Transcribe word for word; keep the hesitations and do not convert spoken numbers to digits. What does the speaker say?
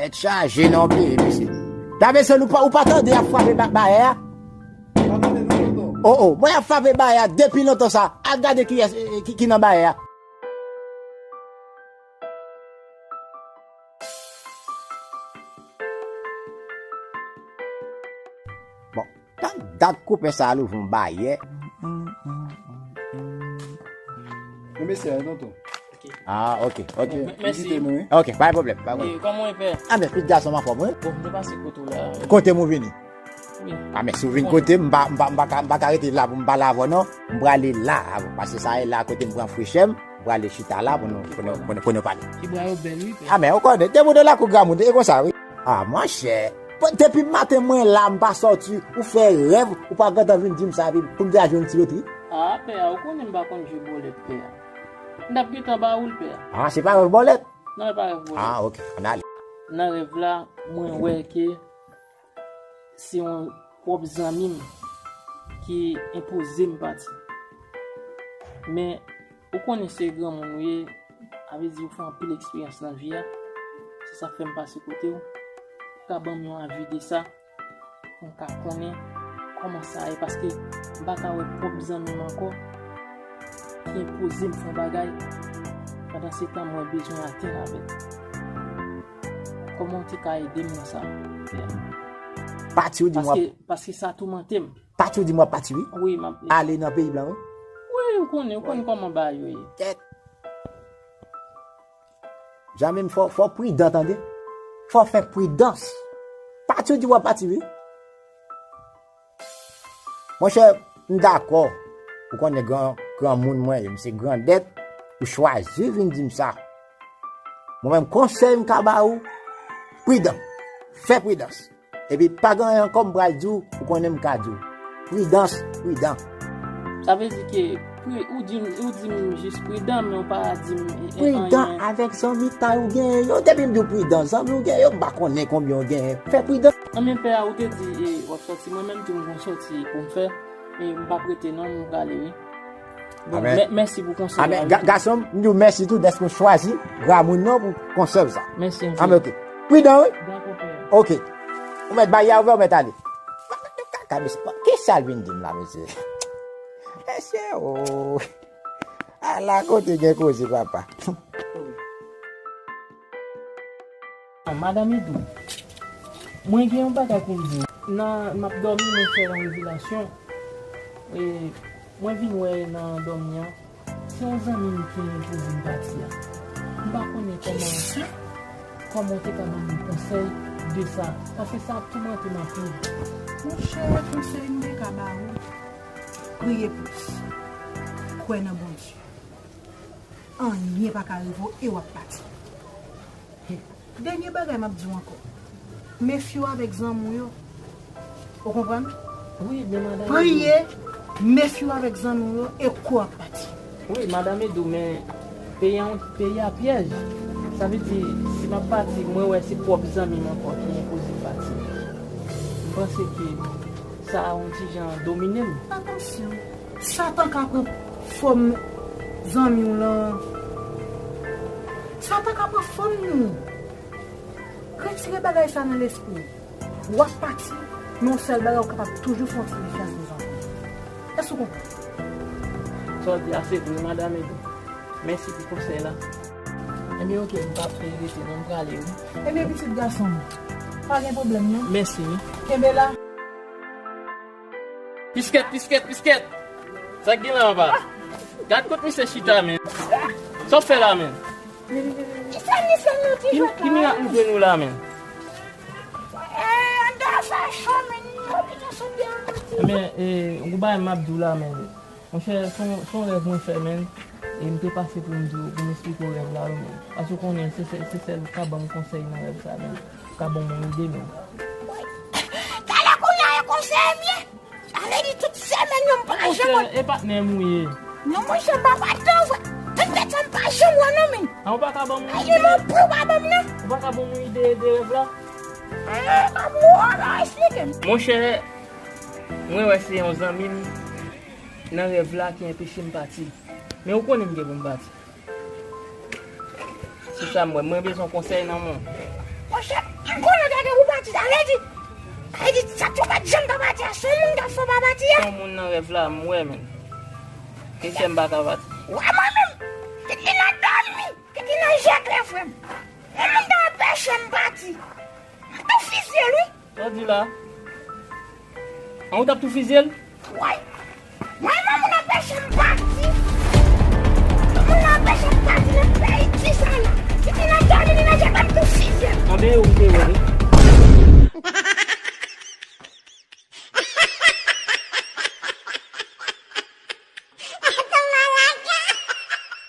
Tèt chaje nan yon peyi, mesye. Davidson, ou pa, ou pa tande y ap frape ba-, bayè a? Pa tande non, tonton. Oh, oh, mwen ap frape bayè a depi lontan sa. Al gade kiyès, eh, ki, ki nan bayè a. Bon, tann dat koupè sa a louvri yon bayè. Men mesye a, tonton. Ah, ok, ok. Mèsi. Vizite nou, wi. Ok, pa gen pwoblèm, pa gen pwoblèm. E, kòman w ye, pè? Ah, men, pitit gason m anfòm, wi. Bon, m te pase kote w la. Kote m ou vini? Wi. Ah, men, si w vin kote m, m pa, m pa, m pa ka, m pa ka rete la pou m pale avè w, non. M prale la, paske sa e la kote m pran frechè m, m prale chita la pou nou, pou nou, pou nou, pou nou pale. Ti bra yo bèl, wi, pè. Ah, men, ou konnen, depi w nan lakou granmoun, e konsa, wi. Ah, monchè, depi maten mwen la, m pa sòti, ou fè rèv, ou pa gentan vin di m sa, epi pou m te al jwenn ti lotri? Ah, pè a, ou konnen m pa konn jwe bòlèt, pè a. M t ap gentan ba ou l, pè a. Ah, se pa rèv bòlèt? Non, e pa rèv bòlèt. Ah, ok, ann ale. Nan rèv la, mwen wè ke se yon pwòp zanmi m ki enpoze m pati. Men, ou konnen se granmoun ou ye, sa vle di ou fè anpil eksperyans nan vi a. Se sa k fè m pase kote w. Ou ka ban m yon avi de sa, pou m ka konnen kòman sa ye, paske m pa ka wè pwòp zanmi m ankò ki enpoze m fè yon bagay, pandan se tan mwen bezwen atenn avè l. Kòman w te ka ede m nan sa? Pati ou di m w ap Paske, paske sa toumante m. Pati ou di m w ap pati, wi. Wi, m ap Ale nan peyi blan, wi. Wi, ou konnen, ou konn kòman bagay yo ye. Kèt. Zanmi m, fò, fò w pridan, tande. Fò w fè pridans. Pati ou di w ap pati, wi. Monchè, m dakò. Ou konnen gran, granmoun mwen ye, m se grandèt. Ou chwazi vin di m sa. Mwen menm, konsèy m ka ba ou, pridan. Fè pridans. Epi pa gen anyen ankò m pral di w, ou konnen m ka di w. Pridans, pridan. Sa vle di ke pri-, ou di m, ou di m jis pridan, men ou pa di m, e, e, Pridan anyen. Avèk zanmitay ou genyen yo. Depi m di w pridan, zanmi ou genyen yo, m pa konnen konbyen ou genyen. Fè pridan. Anben, pè a, ou te di, e, w ap sòti, mwen menm tou m gon sòti pou m fè. E, m p ap rete non, m prale, wi. Bon, Amèn. Mè-, mèsi pou konsèy la, Amèn. Ga-, gason m, m di w mèsi tou dèske w chwazi granmoun nan pou konsèy sa. Mèsi anpil. Amèn, ok. Pridan, wi? Dakò, pè. Ok. Ou mèt bay a ouvè, ou mèt ale. Kaka, mesye, kisa l vin di m la, mesye? Mesye, oh. Ala kote gen koze, papa. Madanm Edou, mwen gen yon bagay pou m di w. Nan, m ap dòmi, mwen fè yon revelasyon. E, mwen vin wè nan dòmi an, se yon zanmi m ki enpoze m pati a. M pa konnen kòman, kòman w te ka ban m yon konsèy de sa, paske sa ap toumante m anpil. Monchè, konsèy m te ka ba ou, priye plis. Kwè nan Bondye. Anyen pa ka rive w e w ap pati. Dènye bagay m ap di w ankò. Mefye w avèk zanmi w yo. Ou konprann? Wi, men madanm Priye, mefye w avèk zanmi w yo e kwè w ap pati. Wi, madanm Edou, men peyi a, peyi a pyèj. Sa vle di, si m ap pati, mwen wè se pwòp zanmi m ankò ki enpoze m pati. M panse ke sa a yon ti jan domine m. Atansyon, Satan ka pran fòm zanmi w lan. Satan ka pran fòm nou. Retire bagay sa nan lespri w. W ap pati, men yon sèl bagay, ou kapab toujou fè yon ti mefyans de zanmi. Èske w konprann? Sa w di a se vre, madanm Edou. Mèsi pou konsèy la. Ebyen, oke, m p ap rete non, m prale, wi. Ebyen, pitit gason m, pa gen pwoblèm, non. Mèsi, wi. Kenbe la. Piskèt, piskèt, piskèt! Sa k gen la anba? Gad kot misye chita, men. Sa w fè la, men? Kisa misye nan ti jwèt la? Ki mirak nou jwe nou la, men? Eh, anndan sa cho, men. Yo pito sou pye an mati. Men, eh, ou bay m ap di w la, men. Monchè, se yon, se yon rèv mwen fè, men. E m te pase pou m di w, pou m esplike w rèv la, wi, men. Paske w konnen, se sèl, se sèl ou ka ban m konsèy nan rèv sa, men. Ou ka ban m yon ide, men. Talè kounye a, e konsèy m ye. Sa vle di tout semèn yo, m pa janm wè. Monchè, e patnè m ou ye. Non, monchè, m pa patnè w vre. Petèt sa m pa janm wè non, men. A, ou pa ka ban m yon ide? Ay, men, ou pa ban m, non. Ou pa ka ban m yon ide de rèv la? Eh, pa pou w la, eksplike m. Monchè, mwen wè se yon zanmi m nan rèv la ki anpeche m pati. Men ou konnen m gen pou m pati. Se sa m wè. Mwen bezwen konsèy nan men w. Monchè, Sa vle di, sa vle di, sa tou pa t janm ka pati a, se yon moun k ap fè w pa pati a. Se yon moun nan rèv la, m wè, men. Ke fè m pa ka pati. Wè mwen menm, pitit li nan dòmi, pitit li nan je klè, frè m. Yon moun ta anpeche m pati. M tou fizye l, wi. Sa w di la? An, ou t ap tou fizye l? Wi. Mwen, yon moun anpeche m pati. Yon moun anpeche m pati nan peyi di sa la.